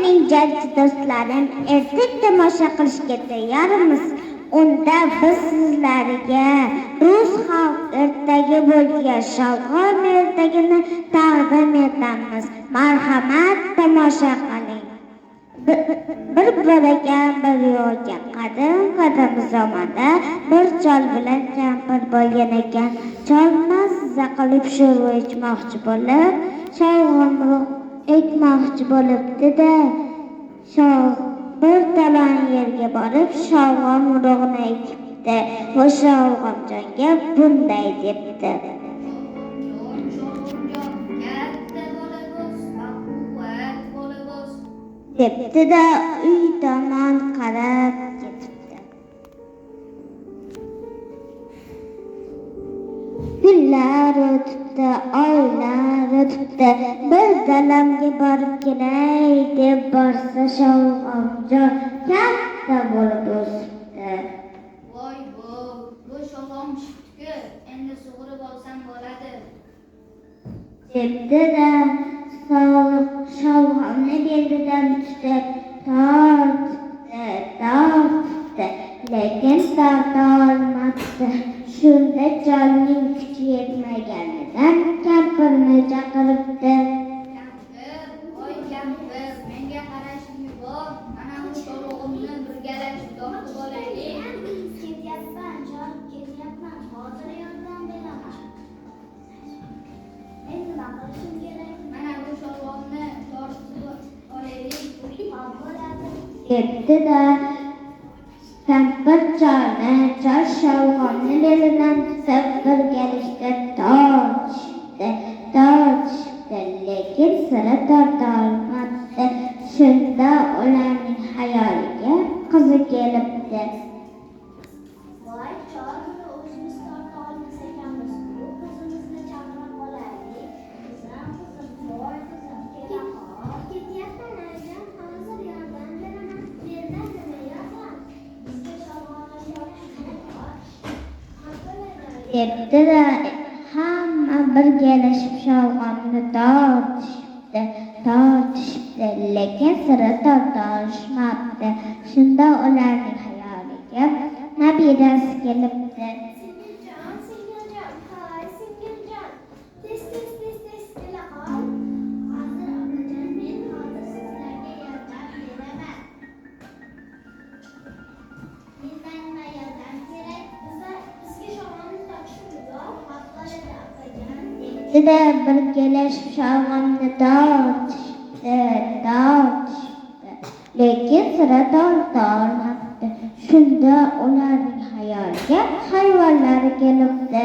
Mening jalchi do'stlarim, ertak tomosha qilishga tayyormiz. Unda biz sizlarga rus xalq ertagi bo'lgan Sholg'om ertagini taqdim etamiz. Marhamat, tomosha qiling. Bir bor ekan, bir yo'q ekan, qadim qadim zamonda bir chol bilan kampir bo'lgan ekan. Chol mazza qilib sho'rva ichmoqchi bo'lib, sholg'om ekmoqchi bo'libdi-da, bir talon yerga borib sholg'om urug'ini ekibdi va sholg'omjonga bunday debdi: Katta bo'lib o's, baquvvat bo'lib o's. Debdi-da, uy tomon qarab ketibdi. Kunlar o'tibdi, oylar o'tibdi. Bir dalamga borib kelay deb borsa, sholg'omjon katta bo'lib o'sibdi. Voy bu, bu sholg'om pishibdi-ku, endi sug'urib olsam bo'ladi. Debdi-da, sholg'omni belidan tutib tortibdi, tortibdi, lekin torta olmabdi. Shunda cholning kuchi yetmaganidan kampirni chaqiribdi. Kampir, voy kampir, menga qarashni yubor. Mana bu sholg'omni birgalashib tortib olaylik. Ketyapman, chol, ketyapman. Hozir yordam beraman. Men nima qilishim kerak? Mana bu sholg'omni tortib olaylik. Xo'p bo'ladi. Debdi-da, kampir cholni, chol sholg'omni belidan tutib birgalashda tortishibdi, tortishibdi, lekin sira torta olmabdi. Shunda ularning xayoliga qizi kelibdi. Voy, chol, buni o'zimiz torta olmas ekanmiz. Bu qizimizni chaqirib olaylik. Qizim, qizim, voy qizim, kela qol. Ketyapman, oyijon, hozir yordam beraman. Mendan nima yordam? Bizga sholg'omni tortishni bor. Xo'p bo'ladi. Debdi-da, hamma birgalashib sholg'omni tortishibdi, tortishibdi, lekin sira torta olishmabdi. Shunda ularning xayoliga nabirasi kelibdi. Singiljon, singiljon, hay, singiljon. Tez, tez, tez, tez kela qol. Hozir, opajon, men hozir sizlarga yordam beraman. Mendan nima yordam kerak? Bizga sholg'omni tortishni yubor. Xo'p bo'ladi, opajon. Debdi-da, birgalashib sholg'omni tortishibdi, tortishibdi, lekin sira torta olmabdi. Shunda ularning xayoliga hayvonlari kelibdi.